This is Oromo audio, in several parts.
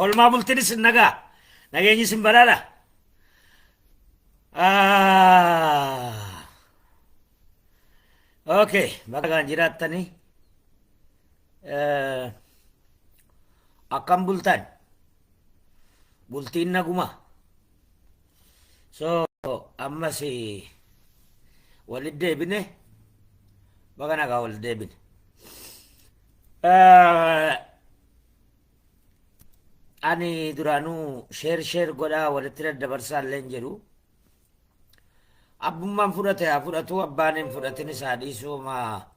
Oolmaa bultiin isin nagaa. Nageenyi isin badhaadha. Okay, bakka kan jiraattanii akkam bultan? Bultiin naguma. So ammas walitti deebine, baga nagaa walitti deebine. Ani duraanuu share share godhaa walitti daddabarsaa illee hin jedhu. Abbummaan fudhate haa fudhatu, abbaan hin fudhatin isaa dhiisuu maa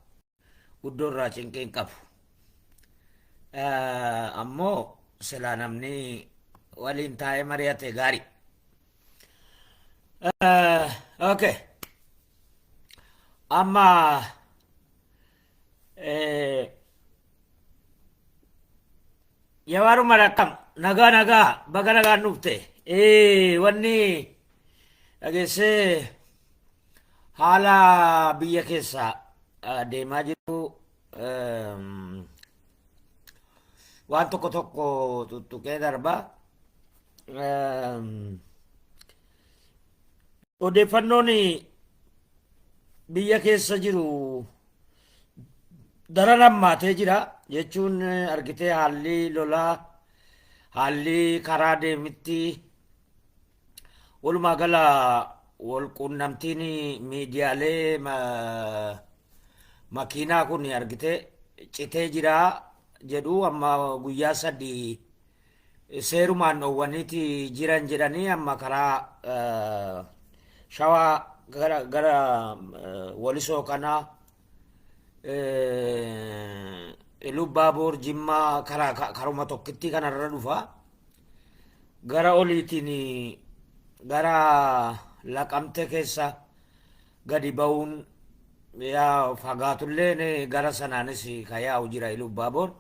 guddoo irraa cinqii hin qabu. Ammoo silaa namni waliin taa'ee mari'ate gaarii. Okay. Amma Jawaaruma akkam nagaa nagaa, baga nagaan dhufte. Wanni dhageessee haala biyya keessa deemaa jiru waan tokko tokko tuttuqee darba. Odeeffannoon biyya keessa jiru daran hammaatee jira jechuun argitee, haalli lolaa, haalli karaa deemitti, walumaa gala wal quunnamtiin miidiyaalee makiinaa kun argitee citee jira jedhu. Amma guyyaa 3 seerumaan dhoowwaniiti jiran jedhanii, amma karaa Shawaa gara Walisoo kanaa, Ilubbaaboor, Jimmaa, karaa karuma tokkittii kanarra dhufa. Gara oliitiin gara Laqamte keessa gadi ba'uun yaa fagaatulleen gara sanaanis ka yaa'u jira Ilubbaaboor.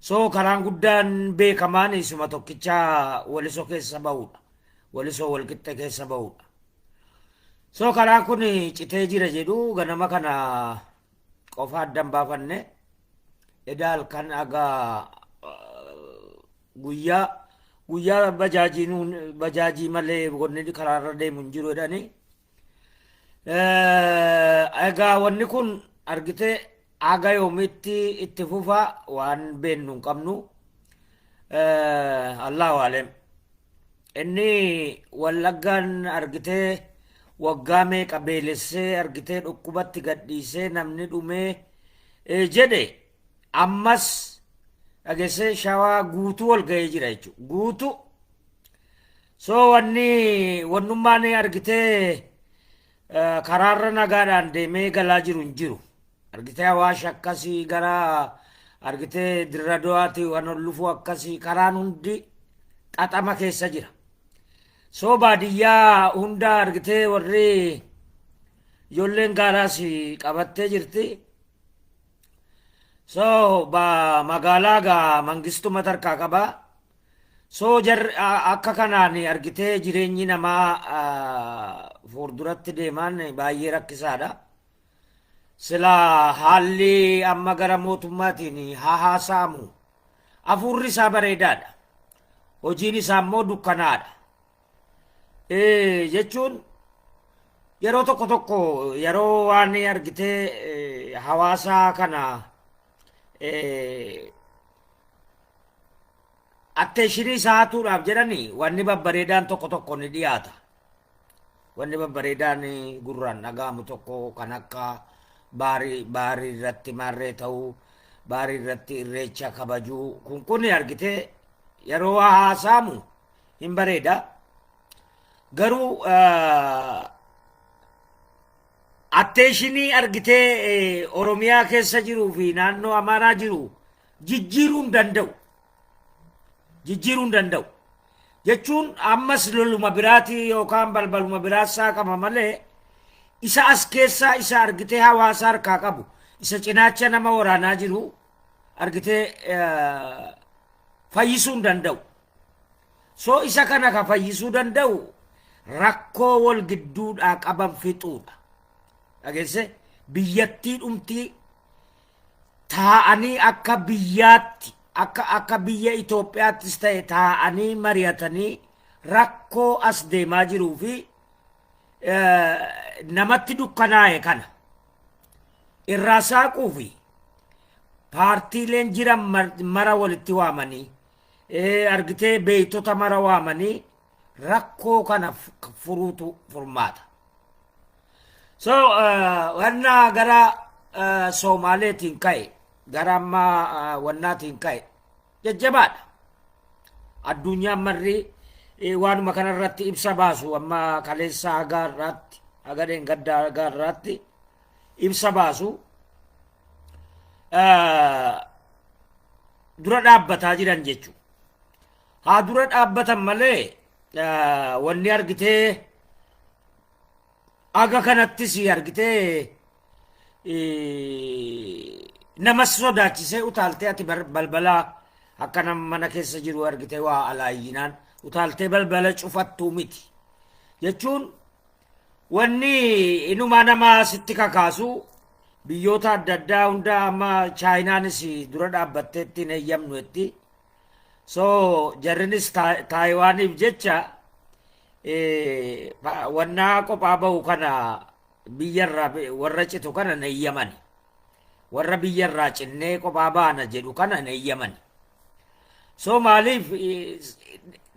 So karaan guddaan beekamaan isuma tokkicha Walisoo keessa ba'uudha. Walisoo Walqixxe keessa ba'uudha. So karaan kun citee jira jedhu. Ganama kana qofa addan baafanne, eda halkan aga guyyaa guyyaa bajaajii malee wanni karaarra deemu hin jiru jedhanii. Egaa wanni kun argitee haga yoomitti itti fufa waan beennu hin qabnu. Allahu alem. Inni Wallaggaan argitee waggaa meeqa beelessee, argitee dhukkubatti gadhiisee, namni dhumee jedhe, ammas dhageessee Shawaa guutuu ol ga'ee jira jechuudha. Guutuu. So wanni wannummaan argitee karaarra nagaadhaan deemee galaa jiru hin jiru. Argitee Awaash akkasii, gara argitee Dirrado'aati waan ol dhufu akkasii, karaan hundi xaxama keessa jira. So baadiyyaa hunda argitee warri ijoolleen gaaraas qabattee jirti. So magaalaa gaa mangistuma tarkaa qabaa. So akka kanaan argitee jireenyi namaa fuulduratti deemaan baay'ee rakkisaadha. Sila haalli amma gara mootummaatiin haa haasa'amu. Hafuurri isaa bareedaadha. Hojiin isaa immoo dukkanaadha. Jechuun yeroo tokko tokko yeroo waan argitee hawaasa kana attention isaa hatuudhaaf jedhani wanni babbareedaan tokko tokko ni dhiyaata. Wanni babbareedaan gurraan dhaga'amu tokko kan akka baarii baarii irratti maarree ta'uu, baarii irratti irreecha kabajuu kun argitee yeroo waa haasa'amu hin bareeda. Garuu attention argitee Oromiyaa keessa jiruu fi naannoo Amaaraa jiru jijjiiruu hin danda'u. Jijjiiruu hin danda'u. Jechuun ammas loluma biraati yookaan balbaluma biraa saaqama malee, isa as keessaa isa argitee hawaasa harkaa qabu, isa cinaacha nama waraanaa jiru argitee fayyisuu hin danda'u. So isa kana ka fayyisuu danda'u rakkoo wal gidduudhaa qaban fixuudha. Dhageesse, biyyattii dhumtii taa'anii akka biyyaatti akka biyya Itoophiyaattis ta'e taa'anii mari'atanii rakkoo as deemaa jiruu fi namatti dukkanaa'e kana irraa saaquu fi paartiileen jiran mara walitti waamanii, argitee, beektota mara waamanii rakkoo kana furuutu furmaata. So wanna gara Soomaaleetiin ka'e, gara amma wannaatiin ka'e jajjabaadha. Addunyaan marri waanuma kanarratti ibsa baasu. Amma kaleessa haga har'aatti, haga dheengaddaa haga har'aatti ibsa baasu dura dhaabbataa jiran jechuudha. Haa dura dhaabbatan malee wanni argitee haga kanattis argitee nama sodaachisee utaaltee ati balbala akka nama mana keessa jiru argitee waa alaayyinaan utaaltee balbala cufattuu miti. Jechuun wanni inumaa nama sitti kakaasu biyyoota adda addaa hunda amma Chaayinaanis dura dhaabbatteetti hin eeyyamnu jetti. So jarrinis Taayiwaaniif jecha wannaa kophaa bahu kana, biyyarraa warra citu kana hin eeyyamani. Warra biyyarraa cinnee kophaa baana jedhu kana hin eeyyamani. So maaliif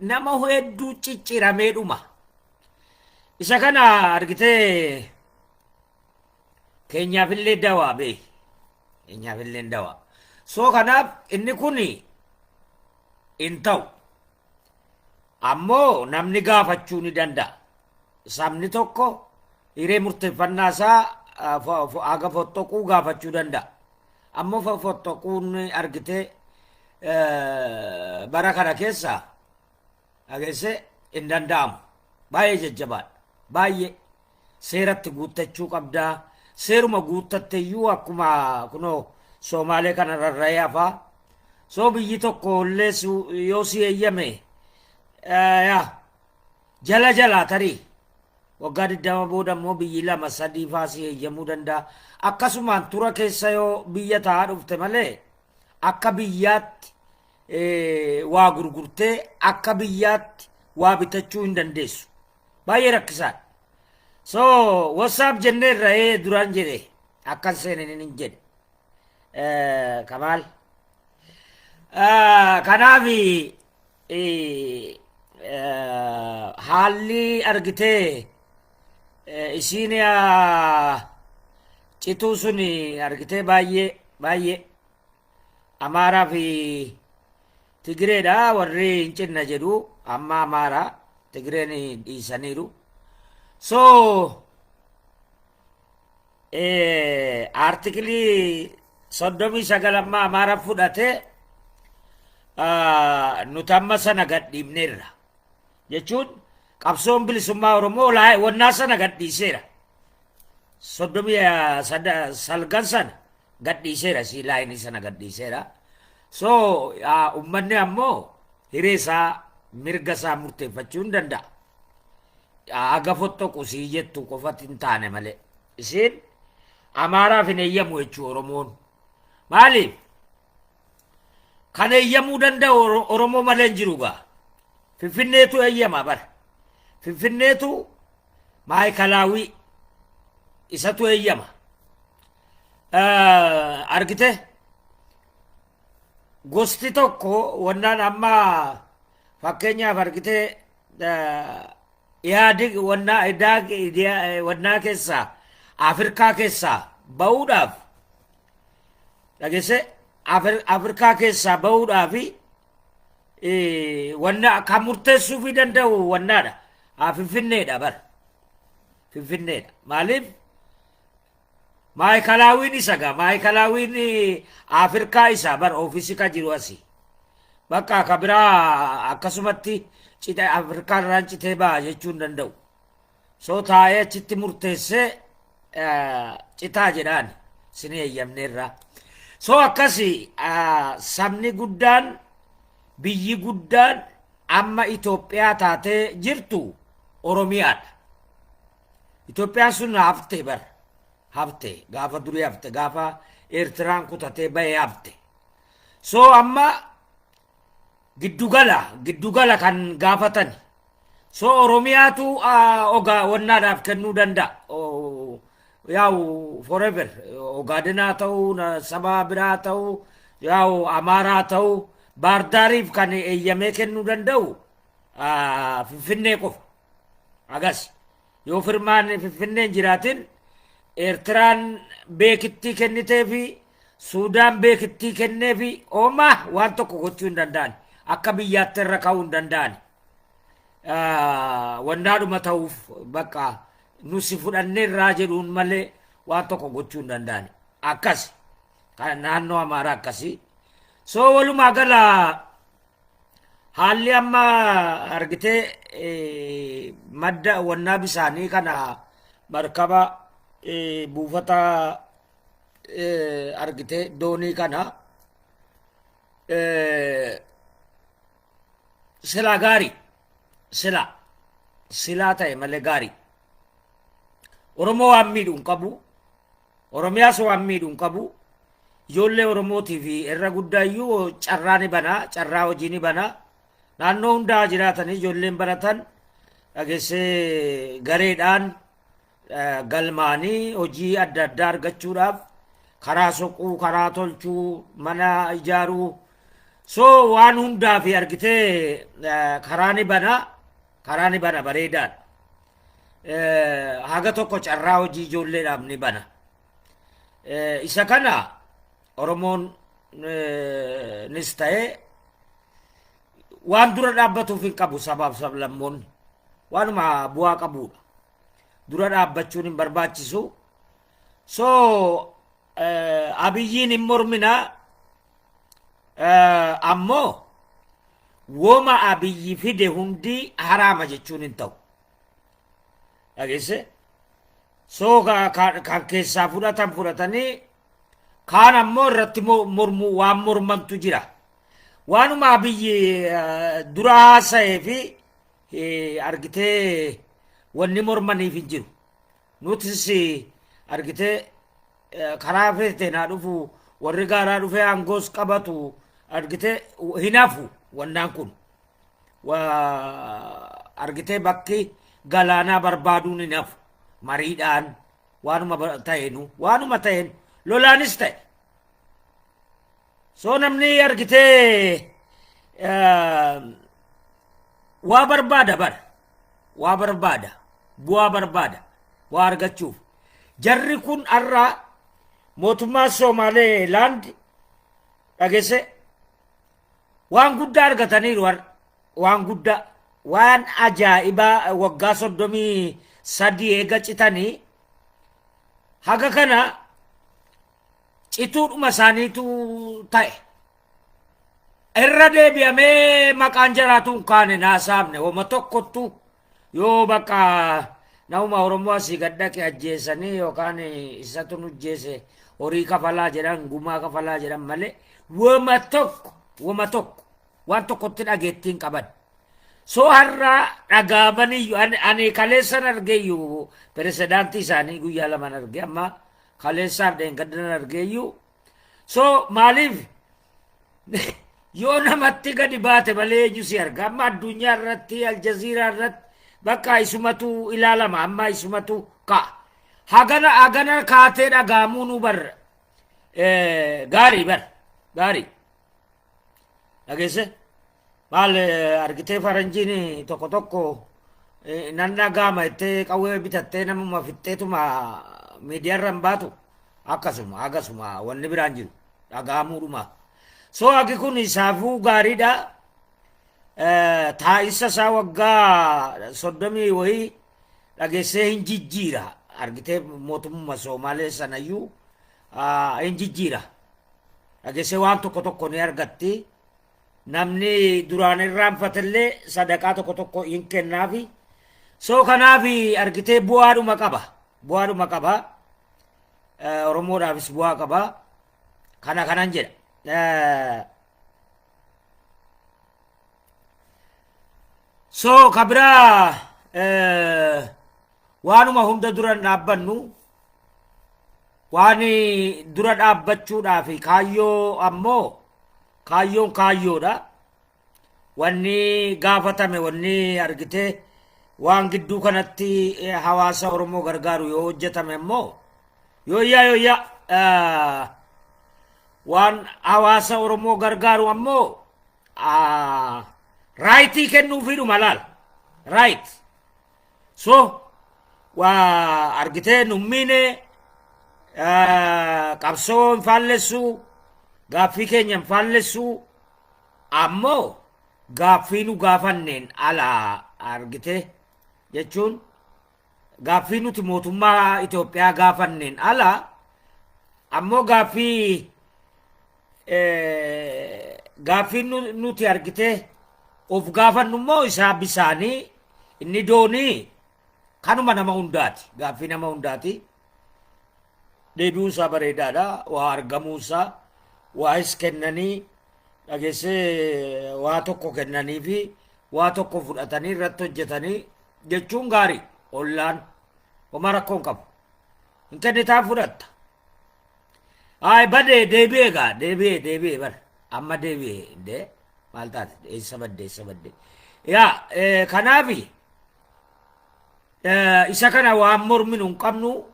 nama hedduu cicciramee dhuma. Isa kana argitee keenyaafillee dawaa beeki. Keenyaafillee dawaa. So kanaaf inni kun hin ta'u. Ammoo namni gaafachuu ni danda'a. Sabni tokko hiree murteeffannaa isaa haga fottoquu gaafachuu danda'a. Ammoo fottoquun argitee bara kana keessa dhageesse hin danda'amu. Baay'ee jajjabaadha. Baay'ee seeratti guuttachuu qabdaa. Seeruma guuttatte iyyuu akkuma kunoo Soomaalee kana rarra'ee hafaa. So biyyi tokko illee yoo si eeyyame, yaa jala jalaa tarii waggaa 20 booda immoo biyyi lama sadii faa si eeyyamuu danda'a. Akkasumaan tura keessa yoo biyya taa'aa dhufte malee akka biyyaatti waa gurgurtee akka biyyaatti waa bitachuu hin dandeessu. Baay'ee rakkisaadha. So WhatsApp jenneerra duraan jedhe akkan seenin hin jedhe. Kamaal. Kanaaf haalli argitee isiin cituu sun argitee baay'ee baay'ee Amaaraa fi Tigireedha warri hin cinna jedhu. Amma Amaaraa Tigireen dhiisaniiru. So article 39 amma Amaara fudhate, nuti amma sana gadhiifneerra jechuun qabsoon bilisummaa Oromoo wannaa sana gadhiiseera. 39 sana gadhiiseera, si line sana gadhiiseera. So uummanni ammoo hiree isaa, mirga isaa murteeffachuu hin danda'a. Haga fottoqu sii jettu qofatti hin taane malee. Isiin Amaaraaf hin eeyyamu jechuu Oromoon. Maaliif? Kan eeyyamuu danda'u Oromoo malee hin jiru gaa. Finfinneetu eeyyama bara. Finfinneetu maayikalaawii isatu eeyyama. Argite, gosti tokko wannaan amma fakkeenyaaf argite Ihaadig wannaa wannaa keessaa, Afrikaa keessaa ba'uudhaaf, dhageesse, Afrikaa keessaa ba'uudhaaf wanna kan murteessuufii danda'u wannaadha. Finfinneedha bara. Finfinneedha. Maaliif? Maayikalaawiin isa gaa. Maayikalaawiin Afrikaa isaa bara ofiisi ka jiru asii. Bakka ka biraa akkasumatti cita Afrikaa irraan citee ba'a jechuu hin danda'u. So taa'ee achitti murteessee citaa jedhaan sinii eeyyamneerra. So akkasi sabni guddaan, biyyi guddaan amma Itoophiyaa taatee jirtu Oromiyaadha. Itoophiyaan sun hafte bara. Hafte gaafa durii, hafte gaafa Eertiraan kutatee bahee hafte. So amma Giddugala kan gaafatan. So Oromiyaatu ogaa wannaadhaaf kennuu danda'a. Yaa'u forever Ogaadenaa ta'uu, saba biraa ta'uu, yaa'u Amaaraa ta'uu, Baardaariif kan eeyyamee kennuu danda'u Finfinnee qofa. Agas yoo firmaan Finfinneen jiraatin, Eertiraan beekittii kennitee fi Suudaan beekittii kennee fi oomaa waan tokko gochuu hin danda'an. Akka biyyaatti irra ka'uu hin danda'an. Wannaadhuma ta'uuf bakka nusi fudhannee irraa jedhuun malee waan tokko gochuu hin danda'an. Akkas kan naannoo Amaaraa akkasii. So walumaa gala haalli amma argitee madda wannaa bisaanii kana, markaba buufata argitee doonii kana silaa gaarii, silaa ta'e malee gaarii. Oromoo waan miidhu hin qabu. Oromiyaas waan miidhu hin qabu. Ijoollee Oromootii fi irra guddaayyuu carraa ni banaa, carraa hojii ni banaa. Naannoo hundaa jiraatanii ijoolleen baratan dhageessee gareedhaan galmaanii hojii adda addaa argachuudhaaf karaa soquu, karaa tolchuu, mana ijaaruu. So waan hundaa fi argitee karaa ni banaa, karaa ni bana bareedaadha. Haga tokko carraa hojii ijoolleedhaaf ni bana. Isa kana Oromoon nis ta'ee waan dura dhaabbatuuf hin qabu, sabaaf sablammoonni waanuma bu'aa qabudha. Dura dhaabbachuun hin barbaachisu. So Abiyyiin hin morminaa, ammoo woma Abiyyi fide hundi haraama jechuun hin ta'u. Dhageesse? So kan keessaa fudhatan fudhatanii, kaan ammoo irratti mormuu waan mormantu jira. Waanuma Abiyyi dura haasa'ee fi argitee wanni mormaniif hin jiru. Nutis argitee karaa feete naa dhufu, warri gaaraa dhufee aangoos qabatu argitee hin hafu wannaan kun. Argitee bakki galaanaa barbaaduun hin hafu. Mariidhaan waanuma ta'eenu, waanuma ta'een lolaanis ta'e. So namni argitee waa barbaada bara. Waa barbaada. Bu'aa barbaada. Waa argachuuf. Jarri kun har'a mootummaa Somaalee land dhageesse waan guddaa argataniiru har'a. Waan guddaa. Waan ajaa'ibaa waggaa 33 eega citanii haga kana cituudhuma isaaniitu ta'e. Irra deebi'amee maqaan jaraatu hin kaane naasaamne homa tokkottu yoo bakka nama Oromoo asii gad dhaqe ajjeesanii yookaan isatu nu ajjeese, horii kafalaa jedhan, gumaa kafalaa jedhan malee wama tokko waan tokkotti dhageettiin qaban. So har'a dhagaamaniyyuu ani kaleessan argeeyyuu, pirezidaantii isaanii guyyaa laman arge, amma kaleessaaf dheengaddan argeeyyuu. So maaliif yoo namatti gadi baate malee eenyu si arga? Amma addunyaa irratti, Aljaziiraa irratti bakka isumatu ilaalama, amma isumatu ka'a. Hagana kaatee dhagaamuu nu bar gaarii bar gaarii. Dhageesse? Maal argitee faranjiin tokko tokko nan dhagaama jettee qawwee bitattee namuma fixxeetuma miidiyaarra hin baatu, akkasuma akkasuma wanni biraan jiru dhagaamuudhuma. So hagi kun isaafuu gaariidha. Taa'insa isaa waggaa 30 wayii dhageessee hin jijjiira. Argitee mootummaa Soomaalee sanayyuu hin jijjiira. Dhageessee waan tokko tokko ni argatti. Namni duraan irraanfatellee sadaqaa tokko tokko hin kennaafi. So kanaaf argitee bu'aadhuma qaba. Bu'aadhuma qaba. Oromoodhaafis bu'aa qaba. Kana kanan jedha. So kabiraa waanuma hunda dura dhaabbannu, waan dura dhaabbachuudhaaf kaayyoo ammoo kaayyoon kaayyoodha. Wanni gaafatame, wanni argitee waan gidduu kanatti hawaasa Oromoo gargaaru yoo hojjetame immoo, yooyyaa yooyyaa, waan hawaasa Oromoo gargaaru ammoo rightii kennuufiidhuma laal, right. So waa argitee nummiine qabsoo hin faallessuu, gaaffii keenya hin faallessuu, ammoo gaaffii nu gaafanneen alaa argitee, jechuun gaaffii nuti mootummaa Itoophiyaa gaafanneen ala, ammoo gaaffii nuti argitee of gaafannu immoo isaa bisaanii inni doonii kanuma nama hundaati, gaaffii nama hundaati. Deebi'uun isaa bareedaadha. Waa argamuun isaa, waa'is kennanii dhageessee, waa tokko kennanii fi waa tokko fudhatanii irratti hojjetanii jechuun gaarii. Ollaan homaa rakkoo hin qabu, hin kennitaa, fudhatta. Ay, badee deebi'ee gaa, deebi'ee deebi'ee bara amma deebi'ee indee maal taate? Eessa badde? Eessa badde? Yaa, kanaafi isa kana waan morminu hin qabnu.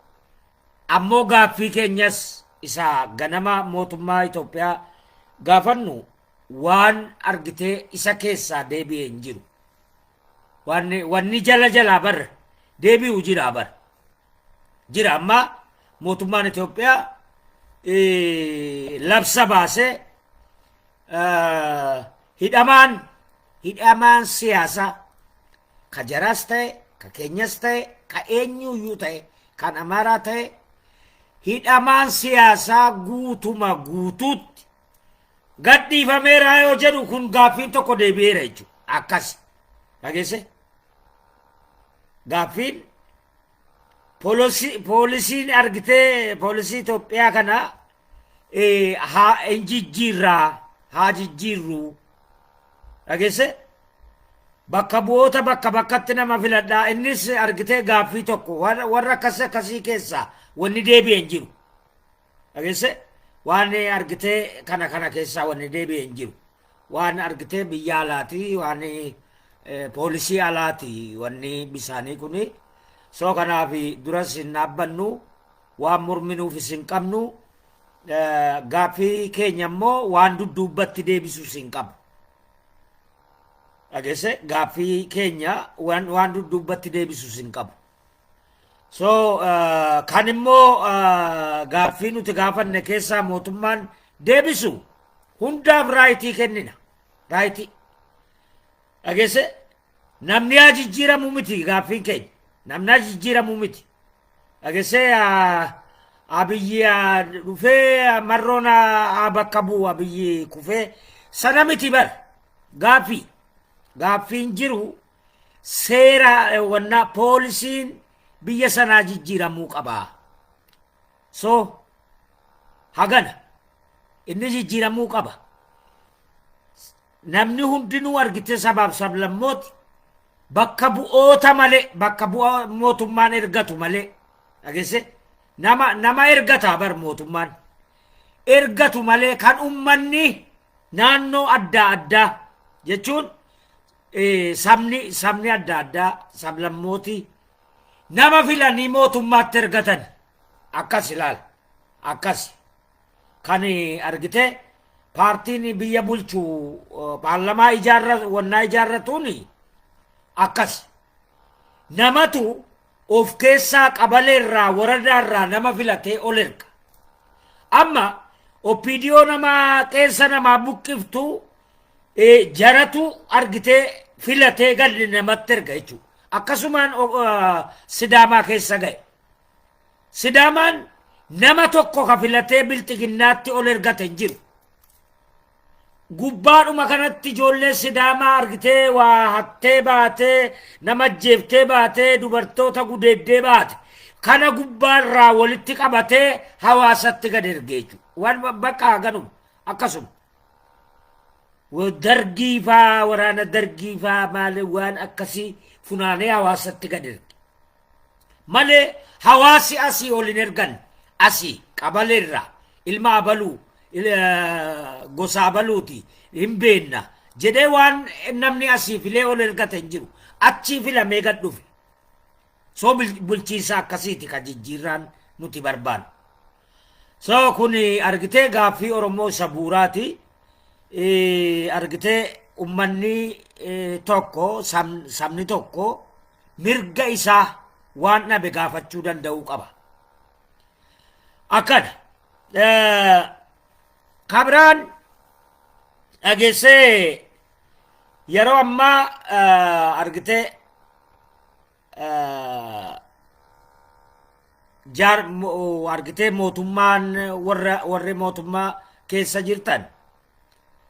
Ammoo gaaffii keenyas isa ganama mootummaa Itoophiyaa gaafannu waan argitee isa keessaa deebi'ee hin jiru. Wanni jala jalaa bar deebi'u jira bar. Jira, amma mootummaan Itoophiyaa labsa baasee hidhamaan siyaasaa ka jaraas ta'e, ka keenyas ta'e, ka eenyuyyuu ta'e, kan Amaaraa ta'e, hidhamaan siyaasaa guutuma guutuutti gadhiifameera yoo jedhu, kun gaaffiin tokko deebi'eera jechuudha. Akkas dhageesse, gaaffiin poolisiin argitee poolisii Itoophiyaa kana haa hin jijjiirraa, haa jijjiirru dhageesse, bakka bu'oota bakka bakkatti nama filadhaa. Innis argitee gaaffii tokko warra akkas akkasii keessaa wanni deebi'e hin jiru. Dhageesse, waan argitee kana kana keessaa wanni deebi'e hin jiru. Waan argitee biyya alaati, waan poolisii alaati wanni bisaanii kuni. So kanaaf duras hin dhaabbannu, waan morminuufis hin qabnu, gaaffii keenya immoo waan dudduubbatti deebisuus hin qabu. Dhageesse, gaaffii keenya waan dudduubbatti deebisuus hin qabu. So kan immoo gaaffii nuti gaafanne keessaa mootummaan deebisu hundaaf rightii kennina. Rightii. Dhageesse, namni haa jijjiiramuu miti gaaffiin keenya. Namni haa jijjiiramuu miti. Dhageesse, Abiyyi dhufee marroon haa bakka bu'u, Abiyyi kufee sana miti bar gaaffii. Gaaffiin jiru seera wannaa poolisiin biyya sanaa jijjiiramuu qaba. So hagana inni jijjiiramuu qaba. Namni hundinuu argite sabaaf sablammooti bakka bu'oota malee, bakka bu'aa mootummaan ergatu malee, dhageesse, nama ergata bar mootummaan ergatu malee, kan ummanni naannoo adda addaa jechuun sabni adda addaa, sablammooti nama filanii mootummaatti ergatan. Akkas ilaal, akkas kan argite paartiin biyya bulchu paarlamaa ijaarra wannaa ijaarratuun akkas namatu of keessaa qabaleerraa, waradaarraa nama filatee ol erga. Amma OPDO nama qeensa namaa buqqiftu jaratu argitee filatee galli namatti erga jechuudha. Akkasumaan Sidaamaa keessa ga'e. Sidaamaan nama tokko ka filatee bilxiginnaatti ol ergate hin jiru. Gubbaadhuma kanatti ijoollee Sidaamaa argitee waa hattee baatee, nama ajjeeftee baatee, dubartoota gudeeddee baate. Kana gubbaarraa walitti qabatee hawaasatti gad erge jechuudha. Waan bakka ganuma akkasuma. Dargii faa, waraana dargii faa, maali waan akkasii funaanee hawaasatti gad erge. Malee hawaasi asii ol hin ergan. Asii qabaleerraa ilma abaluu, gosa abaluuti hin beenna. jedhee waan namni asii filee ol ergate hin jiru. Achii filamee gad dhufe. So bulchiinsa akkasiiti kan jijjiirraan nuti barbaannu. So kun argitee gaaffii Oromoo isa bu'uuraati. Argitee ummanni tokko, sabni tokko mirga isaa waan dhabe gaafachuu danda'uu qaba. Akkana. Kabiraan dhageessee yeroo ammaa argitee jaar argitee mootummaan warri mootummaa keessa jirtan,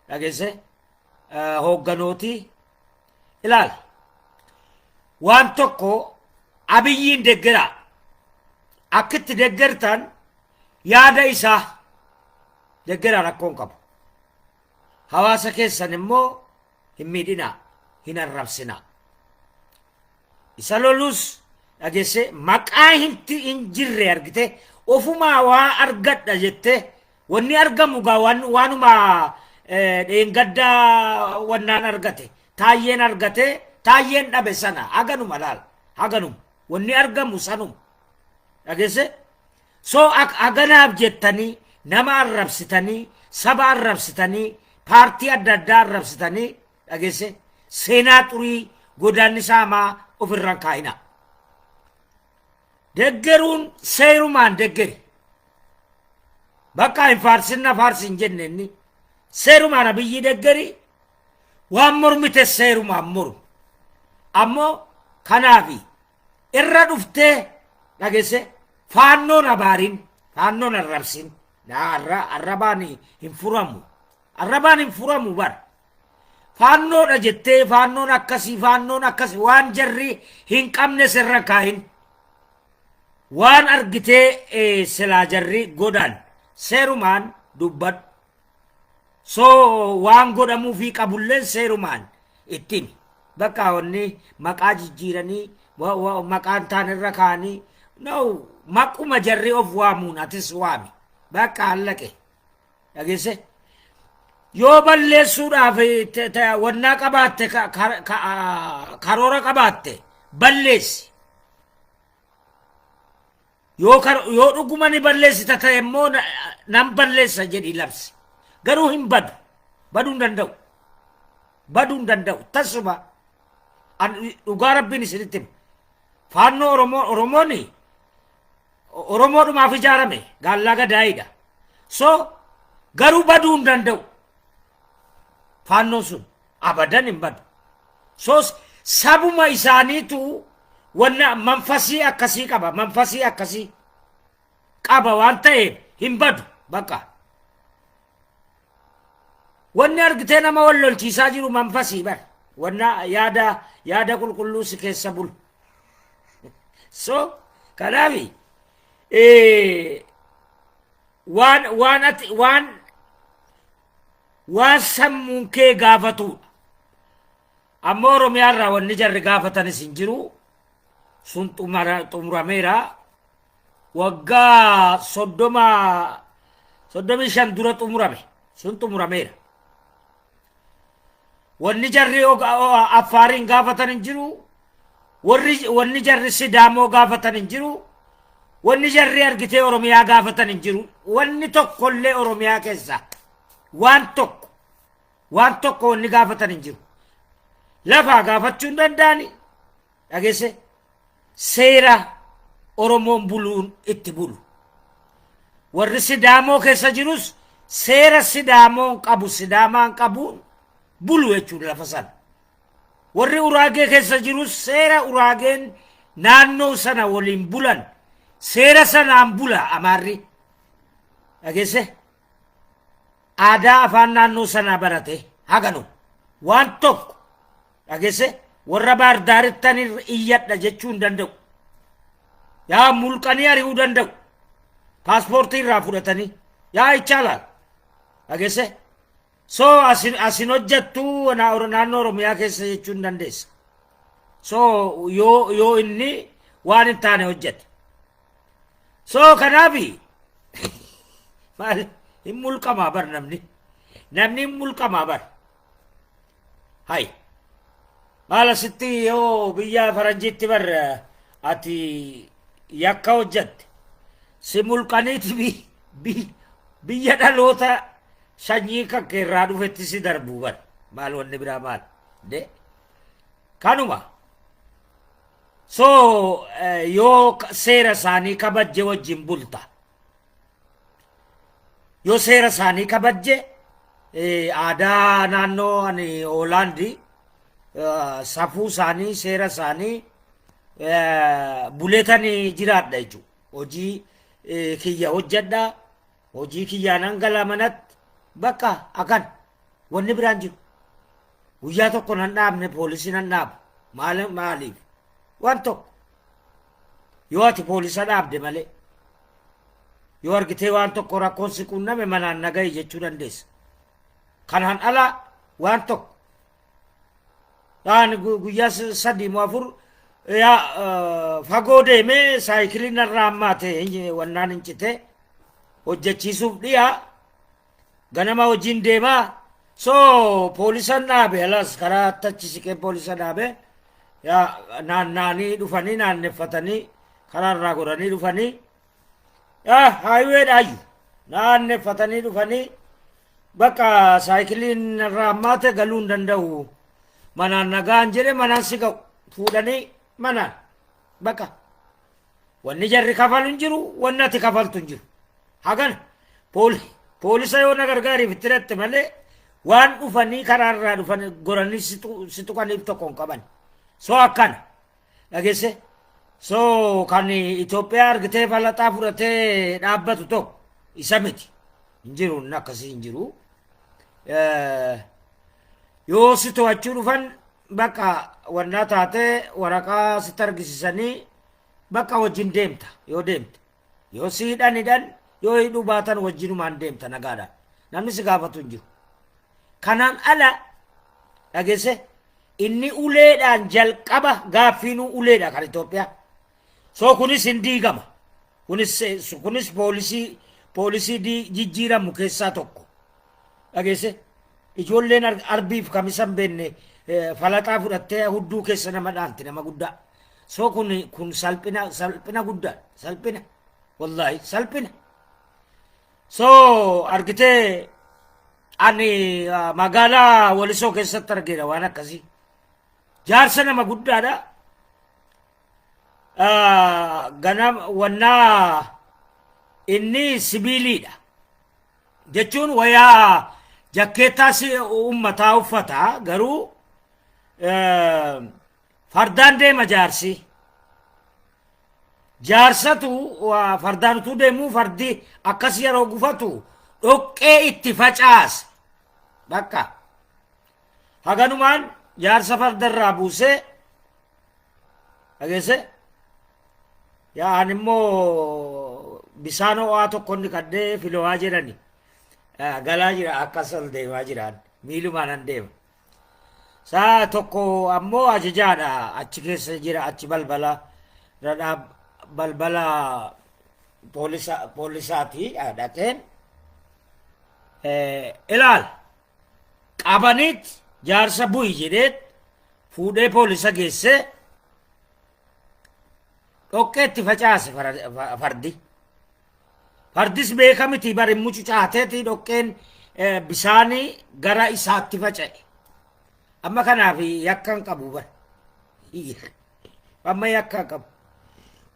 dhageesse, hoogganooti ilaala. Waan tokko, Abiyyiin deggeraa. Akkitti deggertan yaada isaa deggeraa, rakkoon qabu. Hawaasa keessan immoo hin miidhinaa, hin arrabsinaa. Isa lolus, dhageesse, maqaa hin jirre argite ofumaa waa argadha jette. Wanni argamu gaa waanuma dheengaddaa wannaan argate, Taayyeen argate, Taayyeen dhabe sana haganuma laal, haganuma wanni argamu sanuma, dhageesse. So haganaaf jettanii nama arrabsitanii, saba arrabsitanii, paartii adda addaa arrabsitanii, dhageesse, seenaa xurii godaannisa hamaa ofirraan kaa'ina. Deggeruun seerumaan deggeri. Bakka hin faarsinna, faarsi hin jenne inni. Seerumaan Abiyyi deggeri, waan mormite seerumaan mormi. Ammoo kanaafi irra dhuftee, dhageesse, Faannoon abaarin, Faannoon arrabsin. Arrabaan hin furamu. Arrabaan hin furamu bara. Faannoodha jettee Faannoon akkasii, Faannoon akkasii, waan jarri hin qabne sirra kaahin. Waan argitee silaa jarri godhan seerumaan dubbadhu. So waan godhamuufii qabulleen seerumaan ittiin bakka wanni maqaa jijjiiranii maqaan taan irra kaa'anii, no, maquma jarri of waamuun atis waami, bakka hallaqe, dhageesse. Yoo balleessuudhaaf wannaa qabaatte, karoora qabaatte, balleessi. Yoo dhuguma ni balleessita ta'e immoo nan balleessa jedhi labsi. Garuu hin badu. Baduu hin danda'u. Baduu hin danda'u. Tasuma dhugaa Rabbiin isinitti hima. Faannoo Oromoo, Oromoon Oromoodhumaaf ijaarame, gaallaa gadaayidha. So garuu baduu hin danda'u. Faannoon sun abadan hin badu. So sabuma isaaniitu wanna manfasii akkasii qaba. Manfasii akkasii qaba waan ta'eef hin badu bakka. Wanni argitee nama wal lolchiisaa jiru manfasii bar. Wanna yaada qulqulluu si keessa bulu. So kanaafi waan ati waan sammuun kee gaafatudha. Amma Oromiyaa irraa wanni jarri gaafatanis hin jiru. Sun xumurameera. Waggaa 30, 35 dura xumurame. Sun xumurameera. Wanni jarri Affaariin gaafatan hin jiru. Warri wanni jarri Sidaamoo gaafatan hin jiru. Wanni jarri argitee Oromiyaa gaafatan hin jiru. Wanni tokkollee Oromiyaa keessa waan tokko wanni gaafatan hin jiru. Lafaa gaafachuu hin danda'ani. Dhageesse, seera Oromoon buluun itti bulu. Warri Sidaamoo keessa jirus seera Sidaamoon qabu, Sidaamaan qabuun bulu jechuudha lafa sana. Warri Uraagee keessa jirus seera Uraageen naannoo sana waliin bulan seera sanaan bula Amaarri. Dhageesse, aadaa afaan naannoo sanaa barate haganu waan tokko, dhageesse, warra Baardaarittan iyyadha jechuu hin danda'u. Yaa mulqanii ari'uu danda'u. Paaspoortii irraa fudhatanii yaa ichaalaal, dhageesse. So asin hojjettu naannoo Oromiyaa keessa jechuu hin dandeessa. So yoo inni waan hin taane hojjete. So kanaafi maal hin mulqamaa bar namni. Namni hin mulqamaa bar. Hay. Maal asitti yoo biyya faranjiitti bar ati yakka hojjatte si mulqaniiti biyya dhaloota sanyii kan kee irraa dhufetti si darbuu bar. Maal wanni biraa maal? De kanuma. So yoo seera isaanii kabajje wajjin bulta. Yoo seera isaanii kabajje, aadaa naannoo ani Hoolaandi, safuu isaanii, seera isaanii buleetanii jiraadha jechuudha. Hojii kiyya hojjedha. Hojii kiyyaan hangala manatti bakka akan wanni biraan jiru. Guyyaa tokko nan dhaabne, poolisii nan dhaabu. Maal maaliif? Waan tokko. Yoo ati poolisa dhaabde malee. Yoo argitee waan tokko rakkoon si qunname manaan nagahi jechuu dandeessa. Kanaan ala waan tokko. Dhaan guyyaa 3 moo 4 yaa fagoo deemee saayikiliin narraa hammaate, wannaan hin cite, hojjechiisuuf dhiyaa ganama hojiin deemaa. So poolisan dhaabe, alas karaa achi siqee poolisa dhaabe. Yaa naannaanii dhufanii, naanneffatanii karaa irraa godhanii dhufanii, yaa highway dhaayyu naanneffatanii dhufanii, bakka saayikiliin irraa hammaate galuu hin danda'u, manaan nagaan jedhe, manaan si ga'u fuudhanii manaan. Bakka wanni jarri kafalu hin jiru, wanni ati kafaltu hin jiru. Hagana poolisa yoo na gargaariif itti hidhatte malee waan dhufanii karaa irraa dhufan goranii si tuqaniif tokko hin qaban. So akkana dhageesse. So kan Itoophiyaa argitee falaxaa fudhatee dhaabbatu tokko isa miti, hin jiru, inni akkasii hin jiru. Yoo si to'achuu dhufan bakka wannaa taatee waraqaa sitti argisisanii bakka wajjin deemta. Yoo deemte, yoo si hidhan hidhan, yoo hidhuu baatan wajjinumaan deemta nagaadhaan, namni si gaafatu hin jiru. Kanaan ala dhageesse, inni uleedhaan jalqaba gaaffiinuu uleedha kan Itoophiyaa. So kunis hin diigama. Kunis poolisii jijjiiramu keessaa tokko. Dhageesse, ijoolleen arbiif kamisa hin beekne falaxaa fudhattee hudduu keessa nama dhaanti, nama guddaa. So kun salphina, salphina guddaa, salphina, wallaahi salphina. So argitee, ani magaalaa Walisoo keessatti argeera waan akkasii. Jaarsa nama guddaadha. Ganam wannaa inni sibiiliidha. Jechuun wayaa jakkeettaa si uummataa uffata, garuu fardaan deema jaarsi. Jaarsatu fardaan utuu deemuu fardi akkas yeroo gufatu dhoqqee itti facaase. Bakka. Haganumaan jaarsa fardarraa buusee, dhageesse, yaa ani immoo bisaan ho'aa tokko inni qaddee filowaa jedhani galaa jira, akkas ol deemaa jiraan, miilumaan an deema. Saa tokko ammoo ajajaadha achi keessa jira, achi balbala dhadhaa balbala poolisaati dhaqeen ilaal qabaniit jaarsa bu'i jedheet fuudhee poolisa geessee dhoqqee itti facaase fardi. Fardis beeka miti bari, mucucaateeti dhoqqeen bisaanii gara isaatti faca'e. Amma kanaaf yakka hin qabu bar. Amma yakka hin qabu.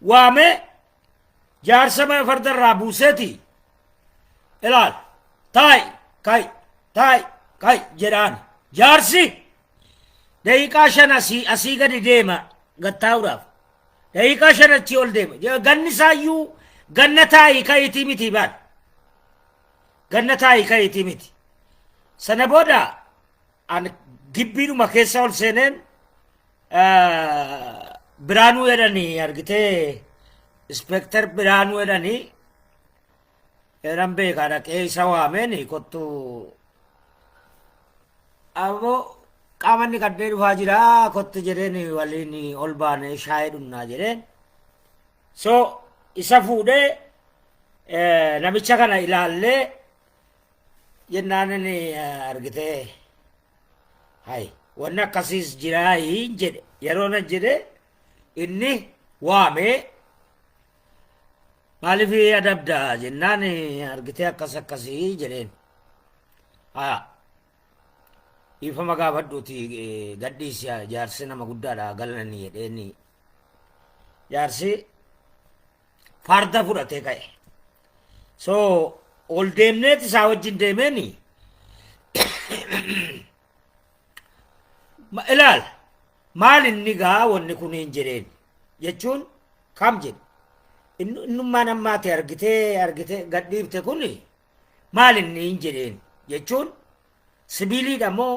Waamee jaarsa farda irraa buuseeti, ilaal, taa'i, ka'i, taa'i, ka'i jedhaan. Jaarsi daqiiqaa 5 asii gadi deema gattaa'uudhaaf. Daqiiqaa 5 achii ol deema. Ganni isaayyuu ganna taa'ii ka'iitii miti baal. Ganna taa'ii ka'iitii miti. Sana booda ani gibbiidhuma keessa ol seeneen, Biraanuu jedhanii, argitee, inspector Biraanuu jedhanii jedhan beekaa, dhaqee isa waameen, kottu ammoo qaamanni qaddee dhufaa jira, kottu jedheen, waliin ol baane shaayii dhunnaa jedheen. So isa fuudhee namicha kana ilaallee jennaan inni argitee, hay, Wanni akkasiis jiraayi jedhe. Yeroo nan jedhe inni waamee, "Maaliif adabda?" jennaan, argitee akkas akkasii jedheen. Haa, "Dhiifama gaafadhuuti gadhiisi, jaarsi nama guddaadha galanii," jedheeni. Jaarsi farda fudhatee ka'e. So ol deemneet isaa wajjin deemeeni ilaal, maal inni gaa wanni kun hin jedheen jechuun kam jedhe, innummaan ammaati argitee gadhiifte kun maal inni hin jedheen jechuun, sibiiliidha moo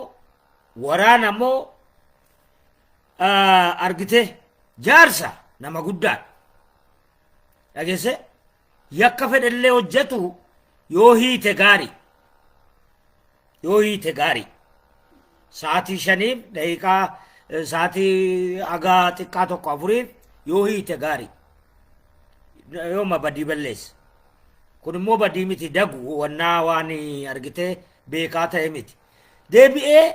waraana moo? Argitee jaarsa nama guddaadha. Dhageesse, yakka fedhallee hojjetu yoo hiite gaarii, yoo hiite gaarii, sa'aatii 5f daqiiqaa sa'aatii hagaa xiqqaa tokko afuriif yoo hiite gaarii, yooma badii balleessa. Kun immoo badii miti, dagu wannaa waan argitee beekaa ta'e miti. Deebi'ee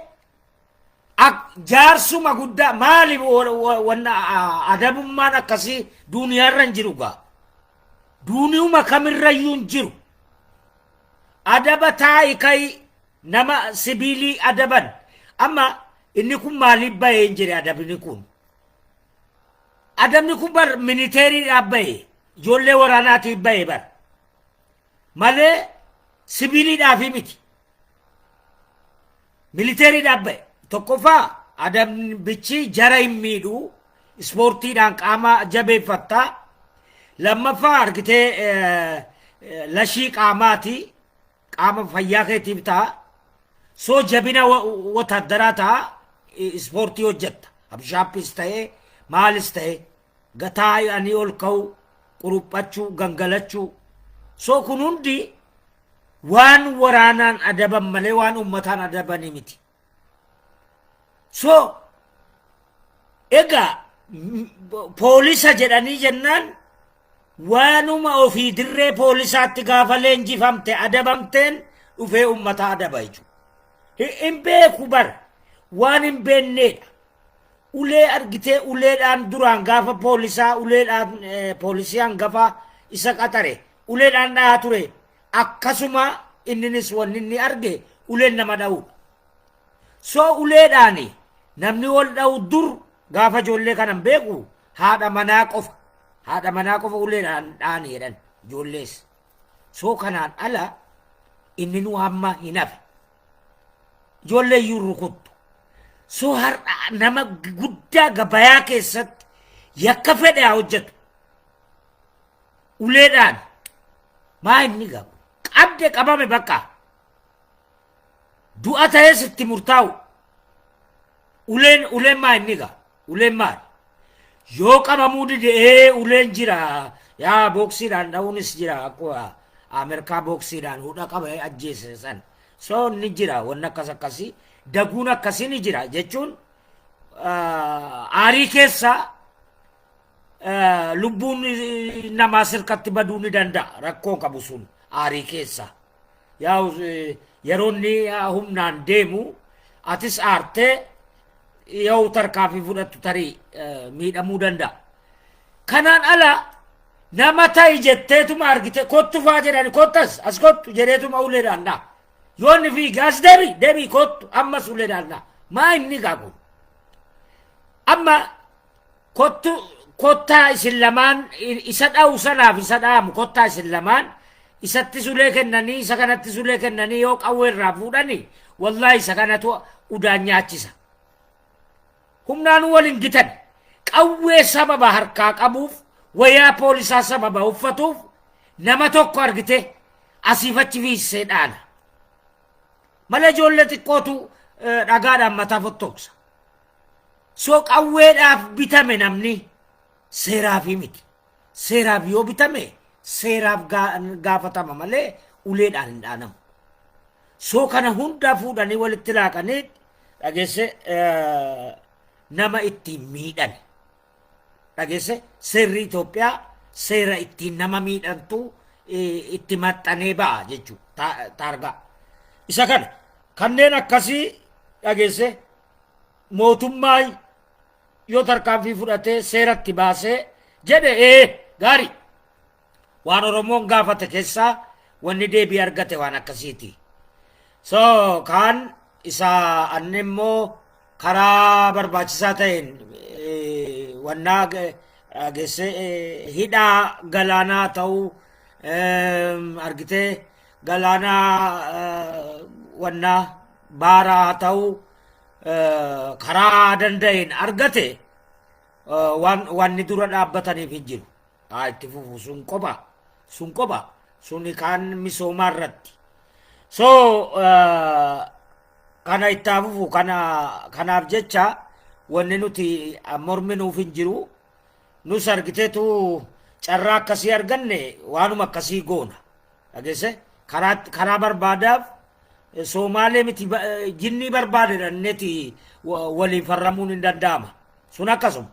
jaarsuma guddaa maali wanna adabummaan akkasii duuniyaarra hin jiru gaa. Duuniyuma kamirrayyuu hin jiru. Adaba taa'i ka'i nama sibiilii adaban. Amma inni kun maaliif bahee hin jedhe adabni kun. Adabni kun bar miniteeriidhaaf bahe, ijoollee waraanaatiif bahe bar. Malee sibiiliidhaaf miti. Militeeriidhaaf bahe. Tokkoffaa, adabbichi jara hin miidhu, ispoortiidhaan qaama jabeeffattaa. Lammaffaa, argitee lashii qaamaati, qaama fayyaa keetiif ta'a. Soo jabina wotaaddaraa ta'a, ispoortii hojjetta. Abshaappis ta'ee maalis ta'ee gataa ani ol ka'u, quruphachuu, gangalachuu. So kun hundi waan waraanaan adaban malee waan uummataan adabanii miti. So egaa poolisa jedhanii jennaan waanuma ofii dirree poolisaatti gaafa leenjifamte adabamteen dhufee uummata adaba jechuudha. Hin beeku bar, waan hin beekneedha. Ulee argitee uleedhaan duraan gaafa poolisaa uleedhaan poolisii hangafa isa qaxare uleedhaan dhahaa ture. Akkasuma inninis wanni inni arge uleen nama dha'uudha. So uleedhaan namni wal dha'u dur gaafa ijoollee kanan beeku haadha manaa qofa. Haadha manaa qofa uleedhaan dha'ani jedhan ijoollees. So kanaan ala inni nu hamma hin hafe. Ijoollee iyyuu rukuttu. So har'a nama guddaa gabayaa keessatti yakka fedhe haa hojjetu. Uleedhaan maa inni gabu qabde qabame bakka du'a ta'es itti murtaa'u. Uleen maa inni gaa, uleen maal yoo qabamuu dide, ee, uleen jira, yaa booksiidhaan dha'uunis jira, akkuma Ameerikaa booksiidhaan hudha qaba ajjeese san. So ni jira wanni akkas akkasii, daguun akkasii ni jira jechuun aarii keessa lubbuun namaa sirkatti baduu ni danda'a, rakkoon qabu sun aarii keessa. Yaa yeroo inni humnaan deemu atis aartee yoo tarkaanfii fudhattu tarii miidhamuu danda'a. Kanaan ala nama ta'i jetteetuma argite kottu faa jedhani, kottas as kottu jedheetuma uleedhaan dha. Yoo inni fiige as deebi deebi kottu, ammas uleedhaan dha. Maa inni gaa kun? Amma kottu, kottaa isin lamaan, isa dha'u sanaaf isa dha'amu, kottaa isin lamaan, isatti sulee kennanii isa kanatti sulee kennanii yoo qawwee irraa fuudhanii, wallaahi isa kanatu udaan nyaachisa. Humnaan wal hin gitan. Qawwee sababa harkaa qabuuf, wayaa poolisaa sababa uffatuuf nama tokko argite asiif achi fiissee dhaana. Malee ijoollee xiqqootu dhagaadhaan mataa fottoksa. So qawweedhaaf bitame namni, seeraafi miti. Seeraaf yoo bitame seeraaf gaafatama malee uleedhaan hin dhaanamu. So kana hundaa fuudhanii walitti laaqanii, dhageesse, nama ittiin miidhan. Dhageesse, seerri Itoophiyaa seera ittiin nama miidhantu itti maxxanee ba'a jechuudha taargaa. Isa kana kanneen akkasii, dhageesse. Mootummaa yoo tarkaanfii fudhatee seeratti baasee jedhe, ee, gaarii. Waan Oromoon gaafate keessaa wanni deebii argate waan akkasiiti. So kaan isa anni immoo karaa barbaachisaa ta'een wannaa geessee hidhaa galaanaa ta'uu argitee, galaanaa wannaa baaraa ta'uu karaa danda'een argate, waan wanni dura dhaabbataniif hin jiru. Haa itti fufu, sun qofa, sun qofa, suni kaan misoomaa irratti. So kana itti haa fufu. Kana kanaaf jecha wanni nuti morminuuf hin jiru. Nus argiteetu carraa akkasii arganne waanuma akkasii goona. Dhageesse, karaa barbaadaaf Soomaalee miti, jinnii barbaade dhanneeti waliin farramuun hin danda'ama. Sun akkasuma.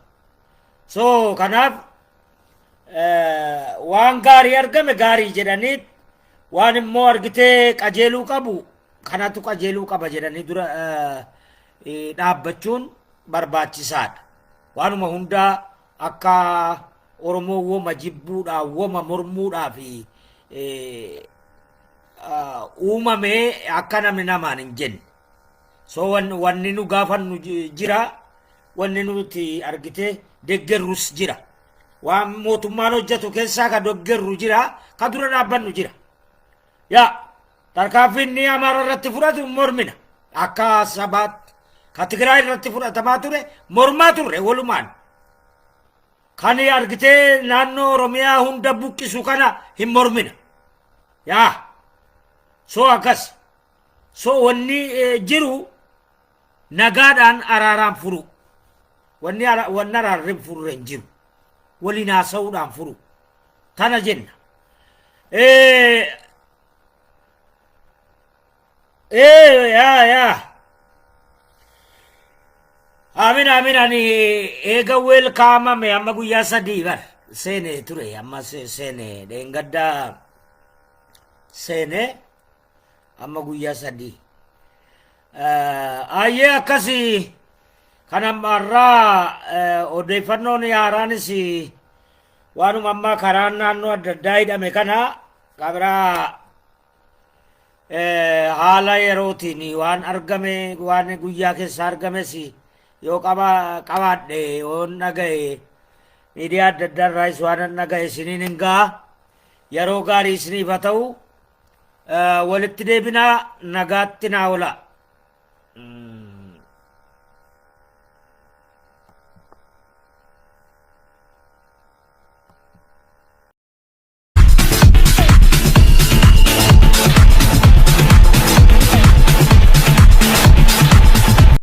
So kanaaf waan gaarii argame gaarii jedhanii, waan immoo argitee qajeeluu qabu kanatu qajeeluu qaba jedhanii dura dhaabbachuun barbaachisaadha. Waanuma hundaa akka Oromoo woma jibbuudhaa, woma mormuudhaa fi uumame akka namni namaan hin jenne. So wanni nu gaafannu jira, wanni nuti argite deggerrus jira. Waan mootummaan hojjetu keessaa ka deggerru jira, ka dura dhaabbannu jira. Yaa tarkaanfiin inni Amaara irratti fudhatu mormina. Akka sabaatti ka Tigraay irratti fudhatamaa ture mormaa turre walumaan. Kan argitee naannoo Oromiyaa hunda buqqisu kana hin mormina. Yaa so akkas. So wanni jiru nagaadhaan araaraan furu. Wanni wanni araarri hin furre hin jiru. Waliin haasa'uudhaan furu. Tana jenna. Yaa yaa. Amin, amin. Ani eega weelkaamame amma guyyaa 3 bar seene ture, amma seene, dheengaddaa seene, amma guyyaa 3. Ayyee, akkasi. Kan ammaarraa odeeffannoon haaraanis waanuma ammaa karaan naannoo adda addaa hidhame kana kabiraa haala yerootiin waan argame, waan guyyaa keessa argames yoo qaba qabaadhe, yoo dhaga'e, miidiyaa adda addaa irraayis waan dhaga'e isiniin hin ga'a. Yeroo gaarii isiniif haa ta'u. Walitti deebinaa, nagaatti naa oolaa.